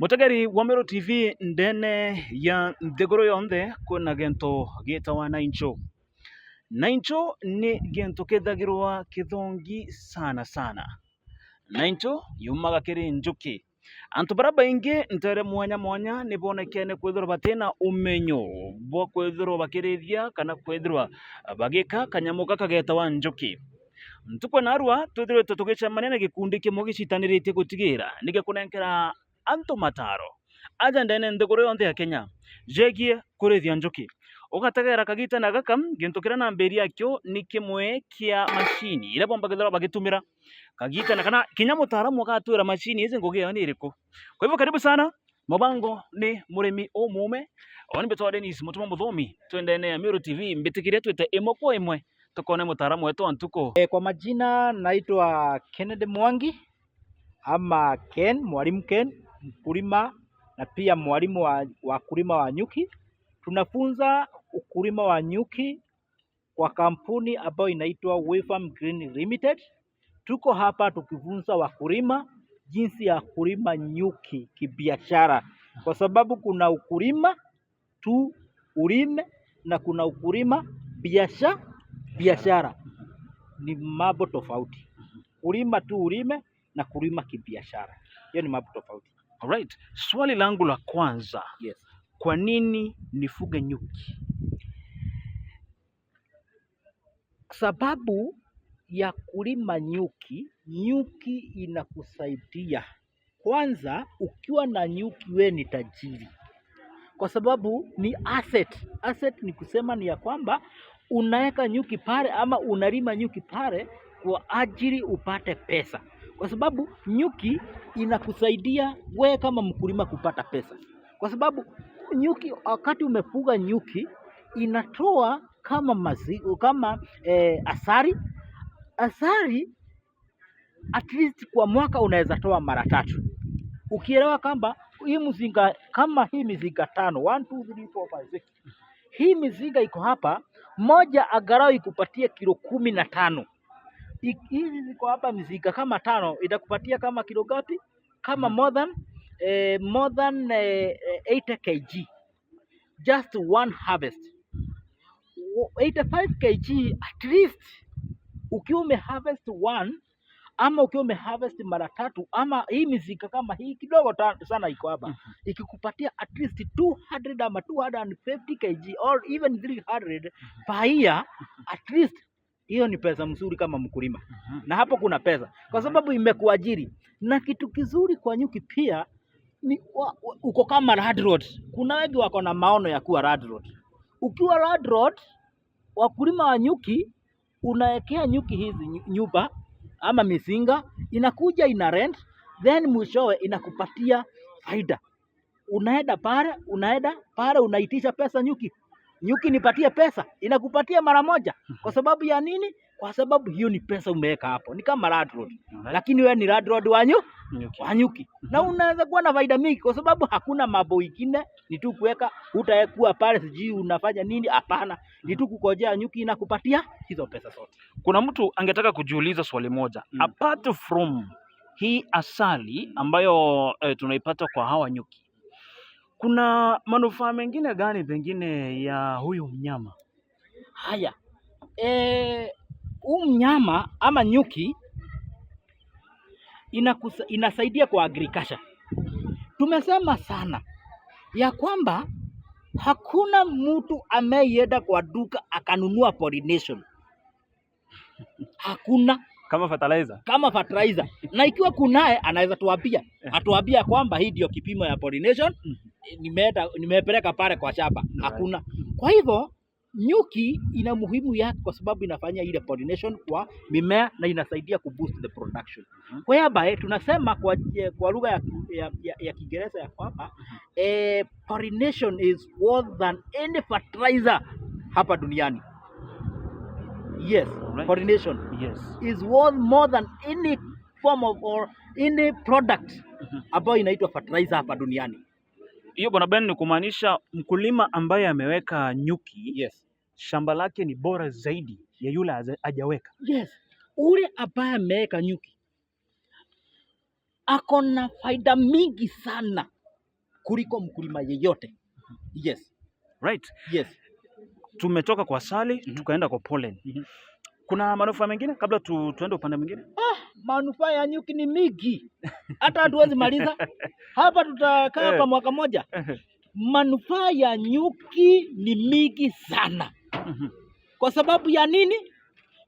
Mutegeri wa Meru TV ndene ya nthiguru yonthe kwina gintu gitawa naincho. Naincho ni gintu kithagirwa kithungi sana sana. Naincho yumaga kiri njuki. Antu baria baingi ntere mwanya mwanya nibonekene kwithirwa batina umenyo bwa kwithirwa bakirithia kana kwithirwa bagika kanyamu gaka getawa njuki. Ntuku narua twithiritwe tugicemania na gikundi kimwe gicitaniritie gutigira nigikunenkera antu mataro aja ndene nthiguru yonthe ya Kenya jegie kurithia njuki. Ugategera kagita na gaka gintu kiria nambiria akio ni kimwe kia mashini iria bombagithirwa bagitumira kagita na kana kinya mutaaramu agatwira mashini ici ngugi ĩyo ni iriku. Kwa hivyo karibu sana mubango ni murimi umume oni mbitwa Dennis Mutuma Muthomi twendene ya Meru TV mbitikirie twite imwe kwa imwe tukone mutaaramu wetu wa ntuku. Kwa majina naitwa Kennedy Mwangi ama Ken, mwalimu Ken, mkulima na pia mwalimu wa wakulima wa nyuki. Tunafunza ukulima wa nyuki kwa kampuni ambayo inaitwa Wayfarm Green Limited. Tuko hapa tukifunza wakulima jinsi ya kulima nyuki kibiashara, kwa sababu kuna ukulima tu ulime na kuna ukulima biashara ni mambo tofauti. Kulima tu ulime na kulima kibiashara, hiyo ni mambo tofauti. Alright, swali langu la kwanza. Yes. Kwa nini nifuge nyuki? Sababu ya kulima nyuki, nyuki inakusaidia kwanza. Ukiwa na nyuki we ni tajiri, kwa sababu ni asset. Asset ni kusema ni ya kwamba unaweka nyuki pale ama unalima nyuki pale kwa ajili upate pesa, kwa sababu nyuki inakusaidia we kama mkulima kupata pesa, kwa sababu nyuki, wakati umefuga nyuki inatoa kama maziwa, kama asali. Asali at least kwa mwaka unaweza toa mara tatu, ukielewa kwamba hii mzinga kama hii mizinga tano, 1 2 3 4 5 6, hii mizinga iko hapa, moja angalau ikupatie kilo 15. Hizi ziko hapa mizinga kama tano itakupatia kama kilo ngapi? Kama more than 80 kg just one harvest. 85 kg at least ukiwa umeharvest one ama ukiwa umeharvest mara tatu, ama hii mizinga kama hii kidogo sana iko hapa ikikupatia at least 200 ama 250 kg or even 300 per year at least, hiyo ni pesa mzuri kama mkulima, na hapo kuna pesa kwa sababu imekuajiri. Na kitu kizuri kwa nyuki pia ni uko kama landlord. Kuna wengi wako na maono ya kuwa landlord. Ukiwa landlord, wakulima wa nyuki, unawekea nyuki hizi nyumba ama mizinga, inakuja ina rent, then mwishowe inakupatia faida. Unaenda pale unaitisha pesa nyuki, nyuki nipatie pesa, inakupatia mara moja. Kwa sababu ya nini? Kwa sababu hiyo ni pesa umeweka hapo, ni kama landlord, lakini wewe ni landlord wa Nyuki. Wa nyuki, na unaweza kuwa na faida mingi kwa sababu hakuna mambo ingine, ni tu kuweka. Utakuwa pale sijui unafanya nini? Hapana, ni tu kukojea nyuki inakupatia hizo pesa zote. Kuna mtu angetaka kujiuliza swali moja. Apart from hii asali ambayo tunaipata kwa hawa nyuki, kuna manufaa mengine gani pengine ya huyu mnyama? Haya, huu mnyama ama nyuki inasaidia kwa agriculture. Tumesema sana ya kwamba hakuna mtu ameienda kwa duka akanunua pollination, hakuna. Kama fertilizer. Kama fertilizer. Na ikiwa kunaye anaweza tuambia, atuambia kwamba hii ndio kipimo ya pollination nimepeleka pale kwa shamba. Hakuna. Kwa hivyo nyuki ina muhimu yake kwa sababu inafanya ile pollination kwa mimea na inasaidia kuboost the production. Whereby tunasema kwa lugha ya Kiingereza ya kwamba pollination is worth than any fertilizer hapa duniani. Yes, pollination is worth more than any form of or any product ambayo inaitwa fertilizer hapa duniani. Hiyo, Bwana Ben, ni kumaanisha mkulima ambaye ameweka nyuki shamba lake ni bora zaidi ya yule hajaweka. Yes. Ule ambaye ameweka nyuki ako na faida mingi sana. kuliko mkulima yeyote. Yes. Right. Yes. Tumetoka kwa asali tukaenda kwa pollen. Kuna manufaa mengine kabla tuende upande mwingine? Manufaa ya nyuki ni mingi, hata hatuwezi maliza hapa, tutakaa hapa mwaka moja. Manufaa ya nyuki ni mingi sana. Kwa sababu ya nini?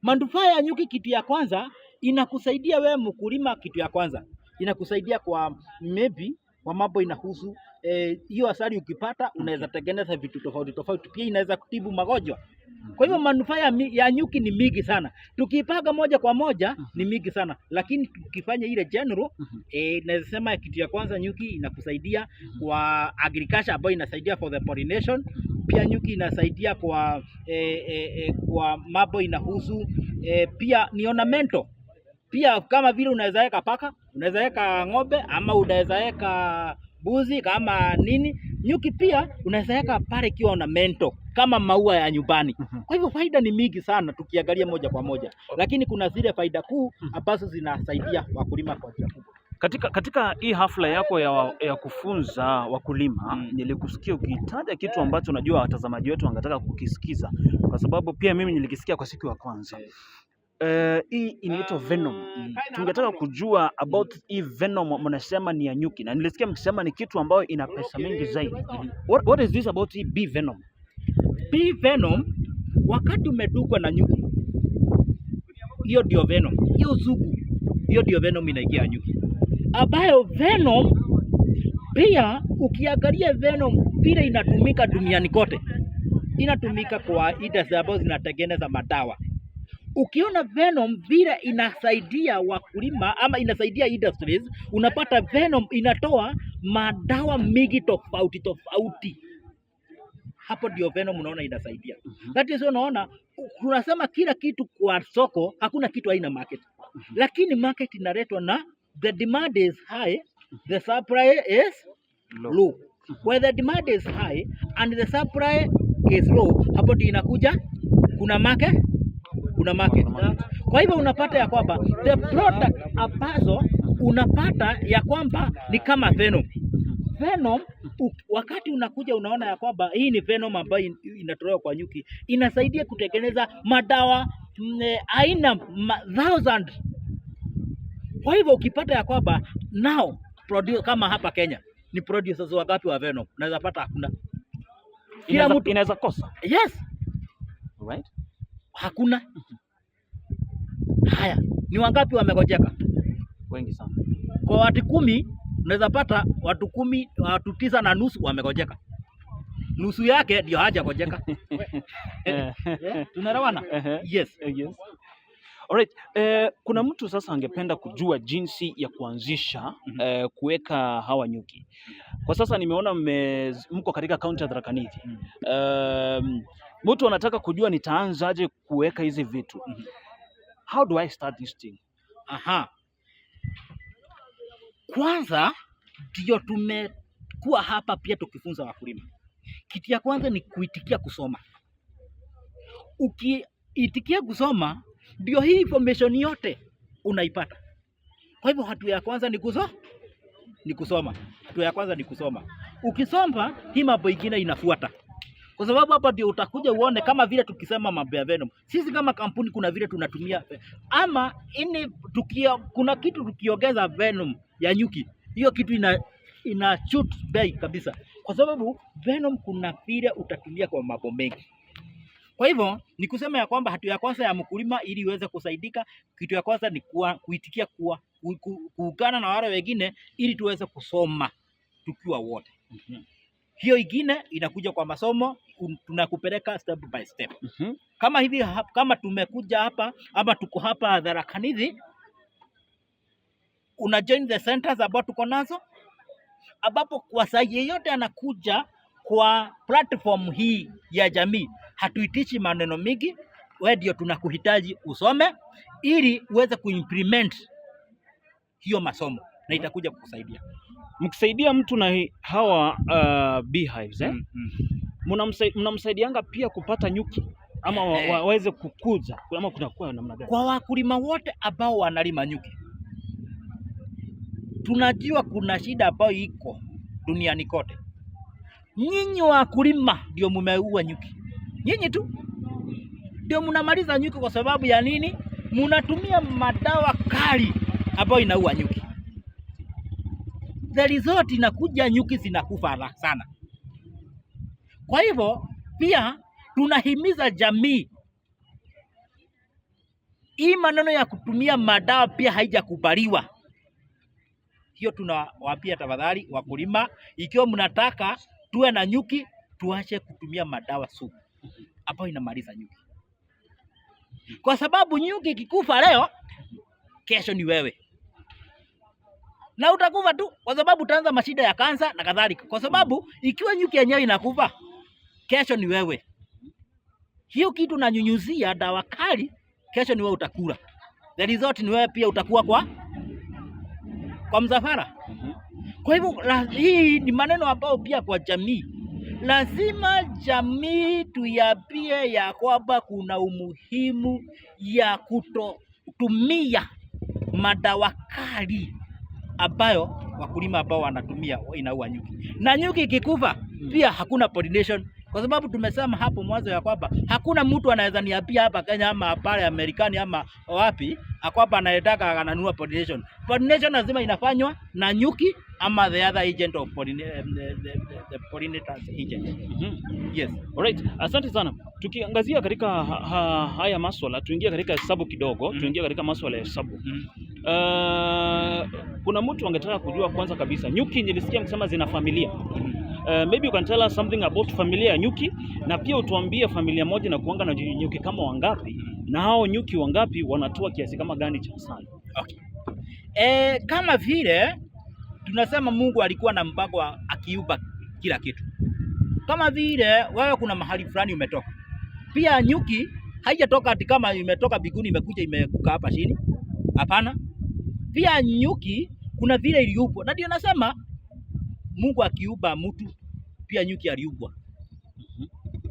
Manufaa ya nyuki, kitu ya kwanza inakusaidia wewe mkulima, kitu ya kwanza inakusaidia kwa maybe kwa mambo inahusu hiyo asali ukipata unaweza tengeneza vitu tofauti tofauti, pia inaweza kutibu magonjwa. Kwa hivyo manufaa ya nyuki ni mingi sana. Tukipanga moja kwa moja ni mingi sana, lakini tukifanya ile general naweza sema kitu ya kwanza nyuki inakusaidia kwa agriculture ambayo inasaidia for the pollination. Pia nyuki inasaidia kwa mambo inahusu pia ni ornamental pia, kama vile unaweza weka paka, unaweza weka ng'ombe ama unaweza weka mbuzi kama nini. Nyuki pia unaweza weka pale ikiwa ornamental kama maua ya nyumbani. Kwa hivyo faida ni mingi sana tukiangalia moja kwa moja, lakini kuna zile faida kuu ambazo zinasaidia wakulima kwa njia kubwa. Katika hii hafla yako ya kufunza wakulima nilikusikia ukitaja kitu ambacho najua watazamaji wetu wangetaka kukisikiza, kwa sababu pia mimi nilikisikia kwa siku ya kwanza. Hii inaitwa venom. Tungetaka kujua about hii venom mnasema ni ya nyuki, na nilisikia mkisema ni kitu ambayo ina pesa mingi zaidi. What is this about hii bee venom? Bee venom, wakati umedungwa na nyuki, hiyo ndio venom, hiyo sumu, hiyo ndio venom inaingia nyuki, ambayo venom pia ukiangalia venom vile inatumika duniani kote, inatumika kwa industry ambazo zinatengeneza madawa. Ukiona venom vile inasaidia wakulima ama inasaidia industries, unapata venom inatoa madawa mingi tofauti tofauti. Hapo ndio venom unaona inasaidia. That is unaona tunasema kila kitu kwa soko, hakuna kitu haina market. Lakini market inaletwa na the demand is high, the supply is Low. Low. Where the demand is high and the supply is low, hapo ndio inakuja kuna market, kuna market. Kuna market. Kwa hivyo unapata ya kwamba the product ambazo unapata ya kwamba ni kama venom. Venom wakati unakuja unaona ya kwamba hii ni venom ambayo inatolewa kwa nyuki, inasaidia kutengeneza madawa aina thousand. Kwa hivyo ukipata ya kwamba now produce, kama hapa Kenya ni producers wangapi wa venom? Unaweza pata hakuna. Kila mtu Inaweza kosa. Yes, Right? hakuna. Haya, ni wangapi wamegonjeka? Wengi sana. Kwa watu 10 unaweza pata watu 10, watu 9.5 wamegonjeka, nusu yake ndio hajagonjeka. Eh, tunaelewana? Ehe. Yes. Yes. Alright. Kuna mtu sasa angependa kujua jinsi ya kuanzisha kuweka hawa nyuki. Kwa sasa nimeona mko katika kaunti ya Tharaka Nithi. Mtu anataka kujua nitaanzaje kuweka hizi vitu. How do I start this thing? Aha. Kwanza ndio tumekuwa hapa pia tukifunza wakulima. Kitu ya kwanza ni kuitikia kusoma. Ukiitikia kusoma, ndio hii information yote unaipata. Kwa hivyo hatua ya kwanza ni kusoma. Hatua ya kwanza ni kusoma. Ukisoma hii mambo ingine inafuata, kwa sababu hapa ndio utakuja uone kama vile tukisema mambo ya venom. Sisi kama kampuni kuna vile tunatumia ama ini kuna kitu tukiongeza venom ya nyuki, hiyo kitu ina shoot bei kabisa, kwa sababu venom kuna vile utatumia kwa mambo mengi. Kwa hivyo ni kusema ya kwamba hatua ya kwanza ya mkulima ili iweze kusaidika, kitu ya kwanza ni kuitikia kuungana na wale wengine ili tuweze kusoma tukiwa wote. Hiyo ingine inakuja kwa masomo, tunakupeleka step by step. Kama hivi kama tumekuja hapa ama tuko hapa Tharaka Nithi, una join the centers ambao tuko nazo, ambapo kwa saa yeyote anakuja kwa platform hii ya jamii, hatuitishi maneno mingi, wewe ndio tunakuhitaji usome ili uweze kuimplement hiyo masomo na itakuja kukusaidia. Mkisaidia mtu na hawa beehives, eh? Mnamsaidianga pia kupata nyuki ama waweze kukuza ama kunakuwa namna gani? Kwa wakulima wote ambao wanalima nyuki, tunajua kuna shida ambayo iko duniani kote. Nyinyi wakulima ndio mumeua nyuki, nyinyi tu ndio mnamaliza nyuki. Kwa sababu ya nini? Mnatumia madawa kali ambayo inaua nyuki. The result inakuja nyuki zinakufa sana. Kwa hivyo pia tunahimiza jamii, hii maneno ya kutumia madawa pia haijakubaliwa. Hiyo tunawaambia tafadhali wakulima, ikiwa mnataka tuwe na nyuki, tuache kutumia madawa sumu ambayo inamaliza nyuki, kwa sababu nyuki ikikufa leo, kesho ni wewe na utakufa tu, kwa sababu utaanza mashida ya kansa na kadhalika, kwa sababu ikiwa nyuki yenyewe inakufa, kesho ni wewe. Hiyo kitu nanyunyuzia dawa kali, kesho ni wewe utakula. The result ni wewe pia utakuwa kwa msafara. Kwa hivyo hii ni maneno ambayo pia kwa jamii lazima jamii tuyapie ya kwamba kuna umuhimu ya kutotumia madawa kali ambayo wakulima ambao wanatumia inaua nyuki, na nyuki ikikufa pia hakuna pollination, kwa sababu tumesema hapo mwanzo ya kwamba hakuna mtu anaweza niambia hapa Kenya ama pale Amerikani ama wapi kwamba anayetaka ananunua pollination. Pollination lazima inafanywa na nyuki ama the other agent of the pollinators agent. Yes. Alright, asante sana. Tukiangazia katika haya maswala, tuingie katika hesabu kidogo, tuingie katika maswala ya hesabu. Kuna mtu angetaka kujua kwanza kabisa, nyuki nilisikia mkisema zina familia. Maybe you can tell us something about familia ya nyuki na pia utuambie familia moja na kuanga na nyuki kama wangapi na hao nyuki wangapi wanatoa kiasi kama gani cha asali. Okay. Kama vile tunasema Mungu alikuwa na mpango akiumba kila kitu. Kama vile wewe kuna mahali fulani umetoka. Pia nyuki haijatoka ati kama imetoka mbinguni imekuja imeanguka hapa chini. Hapana. Pia nyuki kuna vile iliumbwa. Na ndio nasema Mungu akiumba mtu pia nyuki aliumbwa.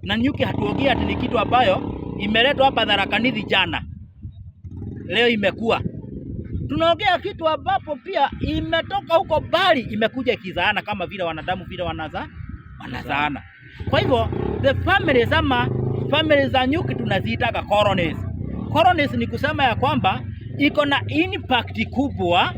Na nyuki hatuongea ati ni kitu ambayo imeletwa hapa Tharaka Nithi jana, leo imekuwa. Tunaongea kitu ambapo pia imetoka huko mbali, imekuja ikizaana kama vile wanadamu vile wanazaana. Kwa hivyo the families ama families za nyuki tunaziitaga colonies. Colonies ni kusema ya kwamba iko na impact kubwa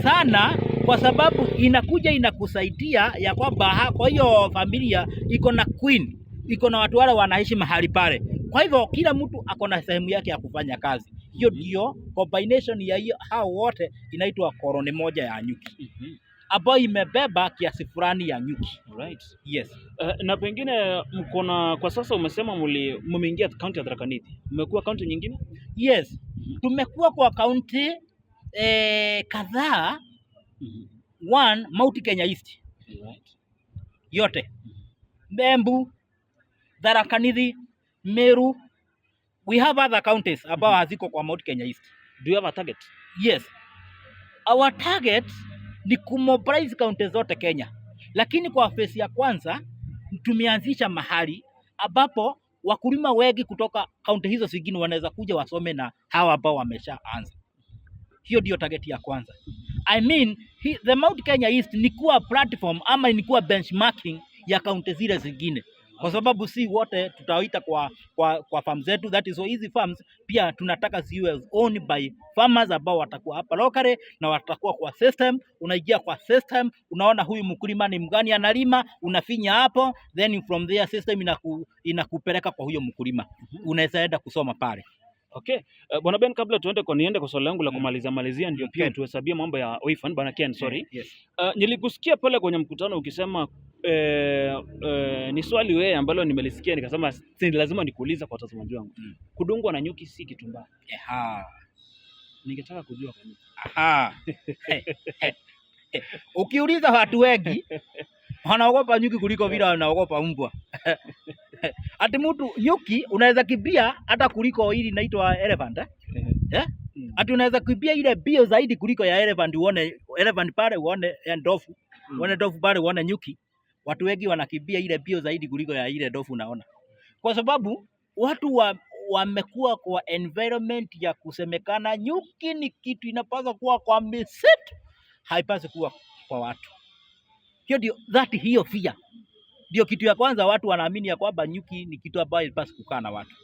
sana, kwa sababu inakuja inakusaidia ya kwamba kwa hiyo familia iko na queen, iko na watu wale wanaishi mahali pale. Kwa hivyo kila mtu ako na sehemu yake ya kufanya kazi. Hiyo ndio combination ya hiyo hao wote inaitwa koloni moja ya nyuki ambayo imebeba kiasi fulani ya nyuki. Alright. Yes. Na pengine mko na kwa sasa umesema mmeingia kaunti ya Tharaka Nithi. Mmekuwa kaunti nyingine? Yes. Tumekuwa kwa kaunti kadhaa. One, Mount Kenya East. Alright. Yote. Embu, Tharaka Nithi, Meru. We have other counties ambao haziko kwa Mount Kenya East. Do you have a target? Yes. Our target ni kumobilize kaunti zote Kenya, lakini kwa phase ya kwanza tumeanzisha mahali ambapo wakulima wengi kutoka kaunti hizo zingine wanaweza kuja wasome na hawa ambao wameshaanza. Hiyo ndio target ya kwanza. I mean, the Mount Kenya East ni kuwa platform ama ni kuwa benchmarking ya kaunti zile zingine, kwa sababu si wote tutawaita kwa farm zetu. That is why hizi farms pia tunataka ziwe owned by farmers ambao watakuwa hapa locally na watakuwa kwa system. Unaingia kwa system, unaona huyu mkulima ni mgani analima, unafinya hapo, then from there system inakupeleka kwa huyo mkulima, unaweza enda kusoma pale. Okay. Bwana Ben, kabla tuende kwa niende kwa swali langu la kumaliza malizia ndio pia Ken. Tuhesabie mambo ya Oifan, Bwana Ken, sorry. Yes. Nilikusikia pale kwenye mkutano ukisema ni swali wewe ambalo nimelisikia nikasema si lazima nikuuliza kwa watazamaji wangu. Kudungwa na nyuki si kitu mbaya. Eha. Ningetaka kujua kwa nini. Aha. Ukiuliza watu wengi wanaogopa nyuki kuliko vile wanaogopa mbwa. Ati mtu nyuki unaweza kimbia hata kuliko ili inaitwa elephant, eh? Eh? Ati unaweza kimbia ile bio zaidi kuliko ya elephant, uone elephant pale, uone ya ndovu, uone ndovu pale, uone nyuki. Watu wengi wanakimbia ile bio zaidi kuliko ya ile ndovu unaona. Kwa sababu watu wamekuwa kwa environment ya kusemekana nyuki ni kitu inapaswa kuwa kwa misitu, haipaswi kuwa kwa watu. Hiyo ndio that, hiyo fear ndio kitu ya kwanza watu wanaamini ya kwamba nyuki ni kitu ambayo ilipaswa kukaa na watu.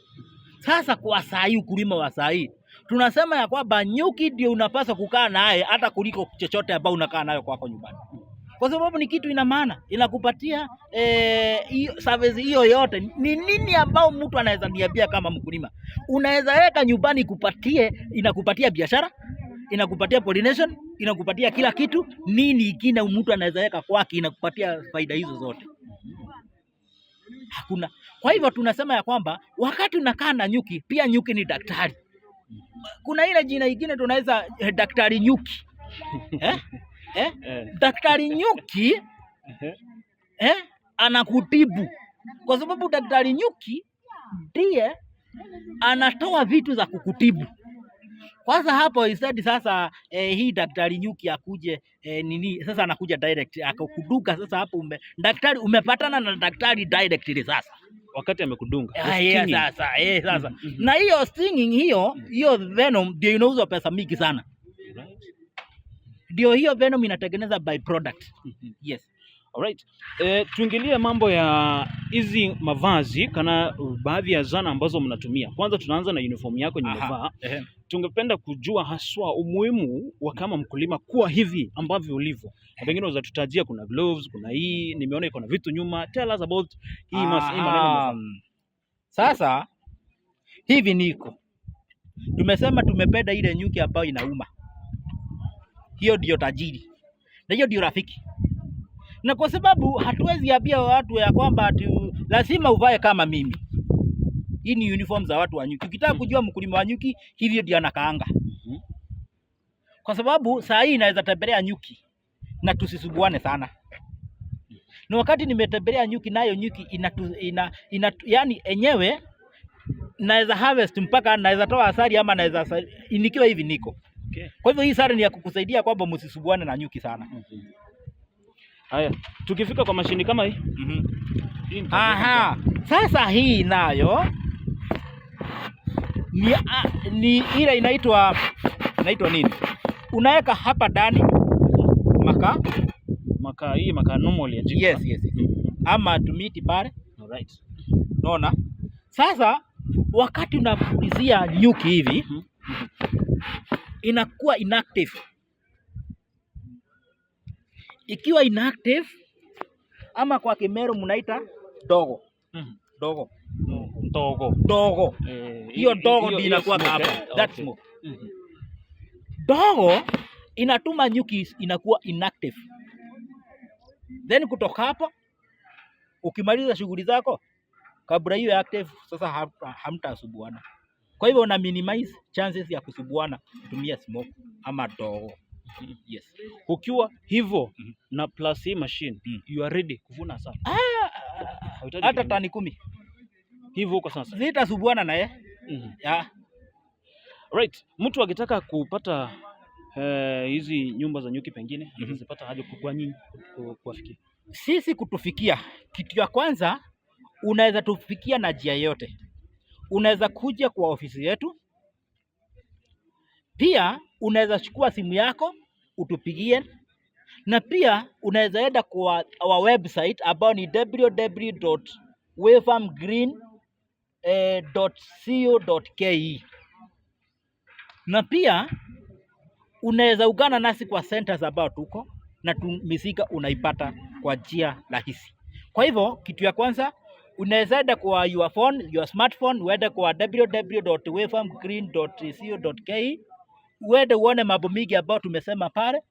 Sasa kwa saa hii, ukulima wa saa hii tunasema ya kwamba nyuki ndio unapaswa kukaa naye hata kuliko chochote ambao unakaa nayo kwako nyumbani, kwa sababu ni kitu ina maana, inakupatia hiyo service hiyo yote. Ni nini ambao mtu anaweza niambia kama mkulima, unaweza weka nyumbani kupatie, inakupatia biashara, inakupatia pollination, inakupatia kila kitu. Nini ingine mtu anaweza weka kwake inakupatia faida hizo zote? Hakuna. Kwa hivyo tunasema ya kwamba wakati unakaa na nyuki, pia nyuki ni daktari. Kuna ile jina ingine tunaweza daktari nyuki eh? Eh? Daktari nyuki anakutibu kwa sababu daktari nyuki ndiye anatoa vitu za kukutibu. Kwanza hapo instead sasa hii daktari nyuki akuje nini sasa anakuja direct akakuduka sasa hapo daktari umepatana na daktari directly sasa. Wakati amekudunga. The Yeah, stinging. Sasa sasa na hiyo stinging, hiyo venom ndio inauzwa pesa mingi sana. Ndio hiyo venom inatengeneza byproduct. Yes. Alright. Tuingilie mambo ya hizi mavazi kana baadhi ya zana ambazo mnatumia. Kwanza tunaanza na uniform yako yenye umevaa. Tungependa kujua haswa umuhimu wa kama mkulima kuwa hivi ambavyo ulivyo. Na pengine unaweza tutajia, kuna gloves, kuna hii, nimeona iko na vitu nyuma. Tell us about hii maneno umevaa. Sasa hivi niko tumesema tumependa ile nyuki ambayo inauma, hiyo ndio tajiri na hiyo ndio rafiki, na kwa sababu hatuwezi ambia watu ya kwamba ati lazima uvae kama mimi. Hii ni uniform za watu wa nyuki. Ukitaka kujua mkulima wa nyuki, hivyo ndio anakaanga, kwa sababu saa hii inaweza tembelea nyuki na tusisubuane sana. Na wakati nimetembelea nyuki, nayo nyuki ina, yani enyewe naweza harvest mpaka naweza toa asali ama naweza nikiwa hivi niko. Kwa hivyo hii sare ni ya kukusaidia kwamba msisubuane na nyuki sana. Haya, tukifika kwa mashini kama hii. Hii ni Aha, sasa hii nayo ni ile inaitwa nini? Unaweka hapa ndani makaa. Makaa, hii makaa normal ya jiko. Yes. Ama tumiti pale. Unaona? Sasa wakati unapulizia nyuki hivi inakuwa inactive. Ikiwa inactive, ama kwa Kimeru mnaita dogo. Dogo. Ndogo. Dogo. Hiyo dogo ndio hiyo inakuwa smoke, hapa. eh? That smoke. Dogo inatuma nyuki inakuwa inactive. Then kutoka hapo ukimaliza shughuli zako kabla hiyo active, sasa hamtasubuana. Kwa hivyo una minimize chances ya kusubuana kutumia smoke ama dogo. Yes. Ukiwa hivyo na plus hii machine, you are ready kuvuna asali. Hauhitaji Hata kitu tani 10 hivyo huko sasa. Zitasubuana naye. Yeah. Right. Mtu akitaka kupata hizi nyumba za nyuki pengine anaweza aje kwa nyinyi kuwafikia? Sisi kutufikia, kitu ya kwanza unaweza tufikia na njia yote. Unaweza kuja kwa ofisi yetu, pia unaweza chukua simu yako utupigie, na pia unaweza enda kwa our website ambao ni www.wayfarmgreen.co.ke, na pia unaweza ungana nasi kwa centers ambao tuko na mizinga unaipata kwa njia rahisi. Kwa hivyo kitu ya kwanza unaweza enda kwa your phone, your smartphone, uende kwa www.wayfarmgreen.co.ke uende uone mambo mingi ambayo tumesema pale.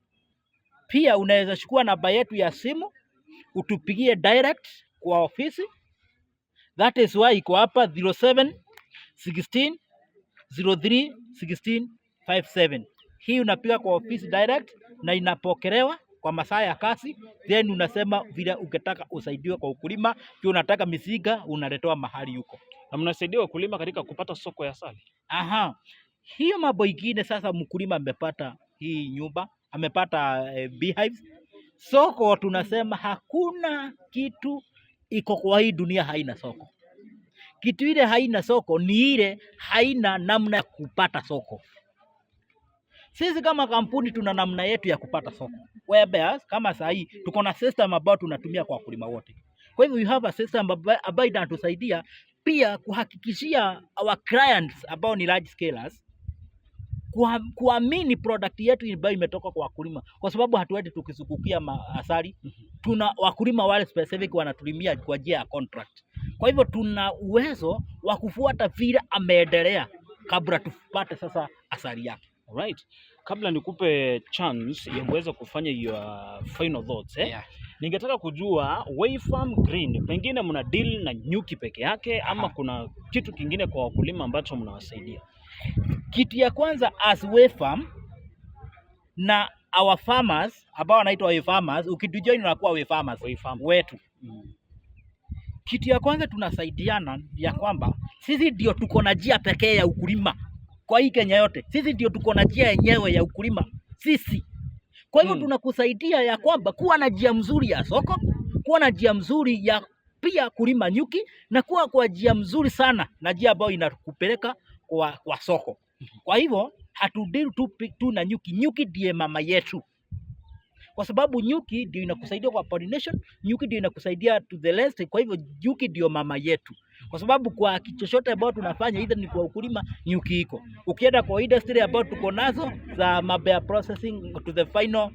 Pia unaweza chukua namba yetu ya simu utupigie direct kwa ofisi. That is why iko hapa 07 16 03 16 57. Hii unapiga kwa ofisi direct na inapokelewa kwa masaa ya kazi, then unasema vile ungetaka usaidiwe kwa ukulima. Pia unataka mizinga unaletewa mahali yuko. Na mnasaidia wakulima katika kupata soko ya asali. Aha, hiyo mambo ingine sasa, mkulima amepata hii nyumba, amepata beehives. Soko tunasema hakuna kitu iko kwa hii dunia haina soko. Kitu ile haina soko ni ile haina namna ya kupata soko. Sisi kama kampuni tuna namna yetu ya kupata soko. Whereby kama saa hii tuko na system ambayo tunatumia kwa wakulima wote. Kwa hivyo you have a system ambayo inatusaidia pia kuhakikishia our clients ambao ni large scalers kuamini product yetu ambayo imetoka kwa wakulima, kwa sababu hatuendi tukizungukia asali. Tuna wakulima wale specific wanatulimia kwa njia ya contract. Kwa hivyo tuna uwezo wa kufuata vile ameendelea kabla tupate sasa asali yake. Alright. Kabla nikupe chance ya kuweza kufanya your final thoughts, eh? Yeah. Ningetaka kujua Wayfarm Green, pengine mna deal na nyuki peke yake ama kuna kitu kingine kwa wakulima ambacho mnawasaidia? Kitu ya kwanza, as Wayfarm na our farmers ambao wanaitwa Way Farmers, ukitujoin unakuwa Way Farmers Wayfarm. Wetu. Kitu ya kwanza tunasaidiana ya kwamba sisi ndio tuko na njia pekee ya ukulima kwa hii Kenya yote. Sisi ndio tuko na njia yenyewe ya ukulima sisi. Kwa hivyo tunakusaidia ya kwamba kuwa na njia mzuri ya soko, kuwa na njia mzuri ya pia kulima nyuki na kuwa kwa njia mzuri sana na njia ambayo inakupeleka kwa soko. Kwa hivyo hatudeal tu na nyuki. Nyuki ndiye mama yetu, kwa sababu nyuki ndio inakusaidia kwa pollination, nyuki ndio inakusaidia to the rest. Kwa hivyo nyuki ndio mama yetu, kwa sababu kwa kitu chochote ambayo tunafanya, either ni kwa ukulima, nyuki iko. Ukienda kwa industry ambayo tuko nazo za mambo ya processing to the final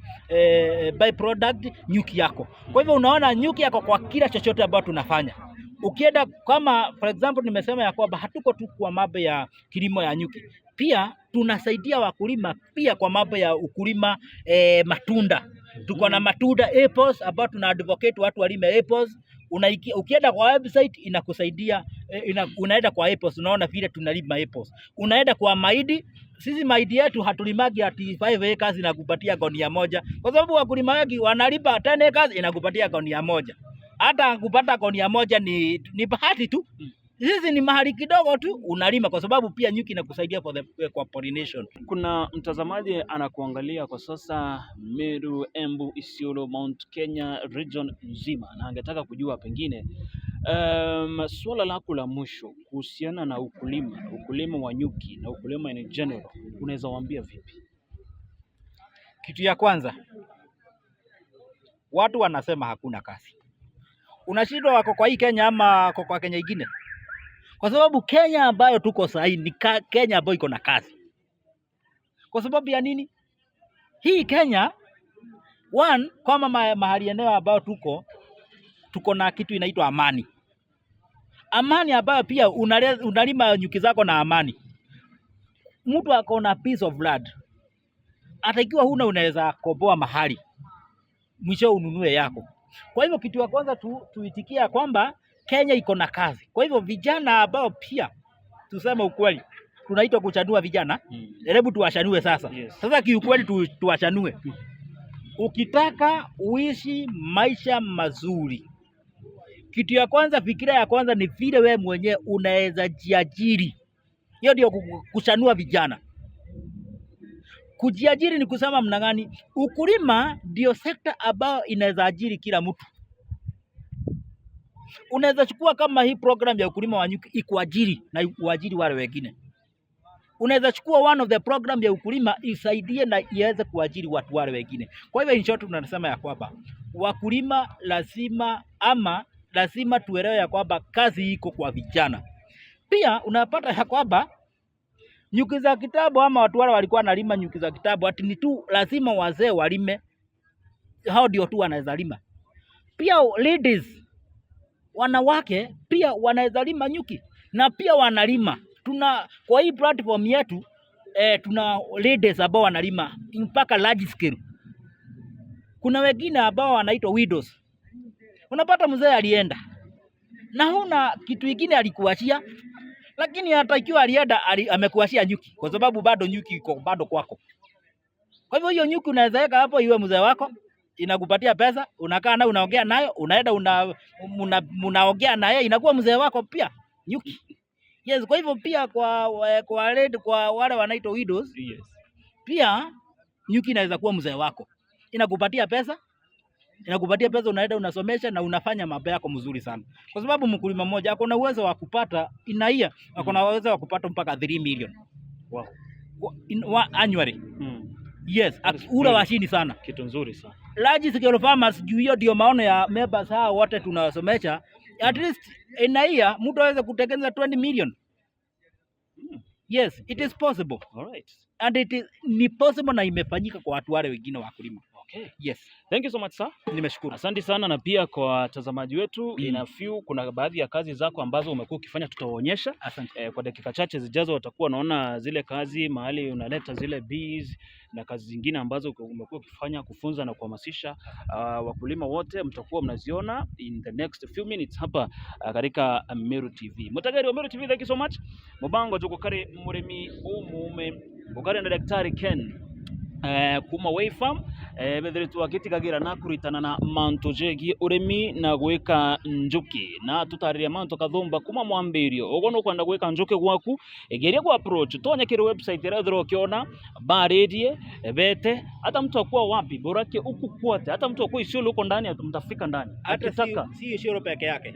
by product, nyuki yako. Kwa hivyo unaona nyuki yako kwa kila chochote ambayo tunafanya. Ukienda kama for example, nimesema ya kwamba hatuko tu kwa mambo ya kilimo ya nyuki, pia tunasaidia wakulima pia kwa mambo ya ukulima matunda. Tuko na matunda apples ambao tuna advocate watu walime apples. Ukienda kwa website inakusaidia unaenda kwa apples, unaona vile tunalima apples. Unaenda kwa mahindi, sisi mahindi yetu hatulimagi ati 5 acres inakupatia gunia moja, kwa sababu wakulima wengi wanalipa 10 acres inakupatia gunia moja. Hata kupata gunia moja ni bahati tu. Sisi ni mahali kidogo tu unalima, kwa sababu pia nyuki inakusaidia kwa pollination. Kuna mtazamaji anakuangalia kwa sasa Meru, Embu, Isiolo, Mount Kenya region nzima, na angetaka kujua pengine suala lako la mwisho kuhusiana na ukulima, ukulima wa nyuki na ukulima in general, unaweza waambia vipi? Kitu ya kwanza, watu wanasema hakuna kazi. Unashindwa wako kwa hii Kenya ama wako kwa Kenya ingine? Kwa sababu Kenya ambayo tuko sahii ni Kenya ambayo iko na kazi. Kwa sababu ya nini? Hii Kenya one, kama mahali eneo ambayo tuko na kitu inaitwa amani. Amani ambayo pia unalima nyuki zako na amani. Mtu ako na piece of land, hata ikiwa huna unaweza koboa mahali, mwisho ununue yako. Kwa hivyo kitu ya kwanza tuitikia kwamba Kenya iko na kazi. Kwa hivyo vijana ambao pia tuseme ukweli, tunaitwa kuchanua vijana, hebu tuwachanue sasa. Sasa kiukweli tuwachanue. Ukitaka uishi maisha mazuri, kitu ya kwanza, fikira ya kwanza ni vile wewe mwenyewe unaweza jiajiri. Hiyo ndio kuchanua vijana. Kujiajiri ni kusema mna gani? Ukulima ndio sekta ambayo inaweza ajiri kila mtu. Unaweza chukua kama hii program ya ukulima wa nyuki ikuajiri na uajiri wale wengine. Unaweza chukua one of the program ya ukulima isaidie na iweze kuajiri watu wale wengine. Kwa hivyo in short tunasema ya kwamba wakulima lazima ama lazima tuelewe ya kwamba kazi iko kwa vijana. Pia unapata ya kwamba nyuki za kitambo ama watu wale walikuwa wanalima nyuki za kitambo ati ni tu lazima wazee walime, hao ndio tu wanaweza lima. Pia ladies, wanawake pia wanaweza lima nyuki na pia wanalima. Tuna kwa hii platform yetu tuna ladies ambao wanalima mpaka large scale. Kuna wengine ambao wanaitwa widows. Unapata mzee alienda na huna kitu kingine alikuachia, lakini hata ikiwa alienda amekuachia nyuki, kwa sababu bado nyuki iko bado kwako. Kwa hivyo hiyo nyuki unaweza weka hapo iwe mzee wako, inakupatia pesa, unakaa naye, unaongea nayo, unaenda unaongea naye, inakuwa mzee wako pia nyuki. Yes, kwa hivyo pia kwa wale wanaitwa widows, pia nyuki inaweza kuwa mzee wako, inakupatia pesa, inakupatia pesa, unaenda unasomesha na unafanya mambo yako mzuri sana, kwa sababu mkulima mmoja ako na uwezo wa kupata inaia, ako na uwezo wa kupata mpaka 3 million. Wow. Annually. Yes, That is ule wa very- chini sana. Kitu nzuri sana. Large scale farmers, juu hiyo ndio maono ya members hao wote tunawasomesha, at least in a year mtu aweze kutengeneza 20 million. Yes, it is possible. All right. And it is ni possible na imefanyika kwa watu wale wengine wakulima. Okay. Yes. Thank you so much, sir. Nimeshukuru. Asante sana, na pia kwa watazamaji wetu, in a few kuna baadhi ya kazi zako ambazo umekuwa ukifanya tutawaonyesha. Asante. Kwa dakika chache zijazo watakuwa wanaona zile kazi mahali unaleta zile bees na kazi zingine ambazo umekuwa ukifanya kufunza na kuhamasisha wakulima wote, mtakuwa mnaziona in the next few minutes hapa katika Meru TV. Mutagari wa Meru TV, thank you so much. Mubango jukukari murimi umume ngukari na Daktari Ken kuma Way Farm, bethiritwo agitigagira na kuritana na mantu jegie urimi na gwika njuki, na tutariria mantu kathumba kuma mwambirio. Uguo nukwenda gwika njuki gwaku, igeria ku approach tonya kiri website ira thira ukiona baririe bete, hata mtu akuwa wapi borake huku kwote, hata mtu akuwa Isiolo huko ndani mtafika ndani Hata si, akitaka. Si Isiolo peke yake,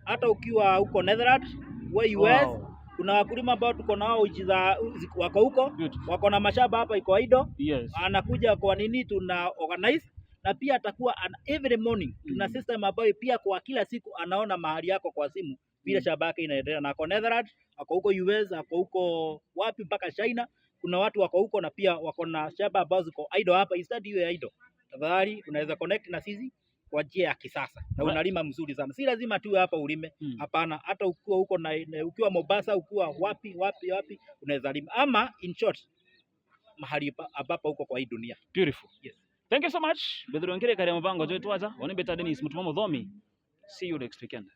hata ukiwa huko Netherlands, we US, kuna wakulima ambao tuko nao nchi za wako huko, Beautiful. Wako na mashamba hapa iko idle, anakuja kwa nini tuna organize, na pia atakuwa every morning tuna system ambayo pia kwa kila siku anaona mahali yako kwa simu vile shamba yake inaendelea, na ako Netherlands, ako huko US, ako huko wapi mpaka China, kuna watu wako huko na pia wako na shamba ambazo ziko idle hapa. Instead iwe idle, tafadhali unaweza connect na sisi kwa njia ya kisasa na unalima mzuri sana. Si lazima tuwe hapa ulime, hapana. Hata ukiwa huko na ukiwa Mombasa, ukiwa wapi wapi wapi, unaweza lima, ama in short mahali ambapo uko kwa hii dunia. Beautiful. Yes. Thank you so much. Bethiro ngire kare mubango jwe twaza. Wani beta Dennis Mutuma Muthomi. See you next weekend.